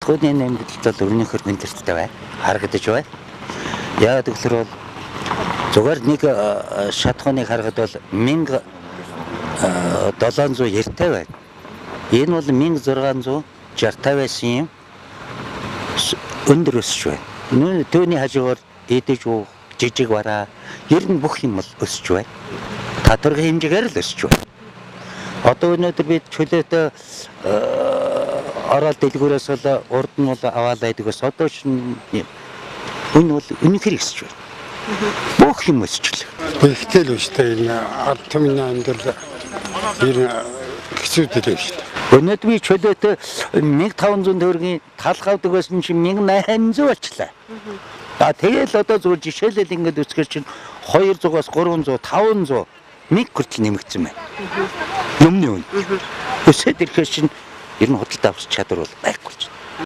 Шатхууны нэмэгдэлт бол өрнөхөр хүндэрттэй байна. Харагдаж байна. Яагаад гэвэл бол зүгээр нэг шатхууныг харахад бол 1795 байна. Энэ бол 1665 байсан юм өндөр өсөж байна. Түүний хажуугаар эдэж уух, жижиг бараа ер нь бүх юм бол өсөж байна. Татварын хэмжээгээр л өсөж байна. Одоо өнөөдөр бид чөлөөтэй ороод дэлгүүрээс бол урд нь бол аваад байдаг ус одоо чинь энэ бол үнэхээр өсөж байна. Бүх юм өсөж лээ. Ихтэй л өстэй, энэ ард түмний амьдрал ер нь хэцүү дээ шүү дээ. Өнөөдөр би чөлөөтэй 1500 төгрөгийн талх авдаг байсан чинь 1800 болчлаа. За тэгэл одоо зүгээр жишээлбэл ингээд үзэхэр чинь 200-аас 300, 500 нэг хүртэл нэмэгдсэн байна. Юмны үн. Өсөөд ирэхээр чинь ер нь худалдаа авах чадвар бол байхгүй чинь.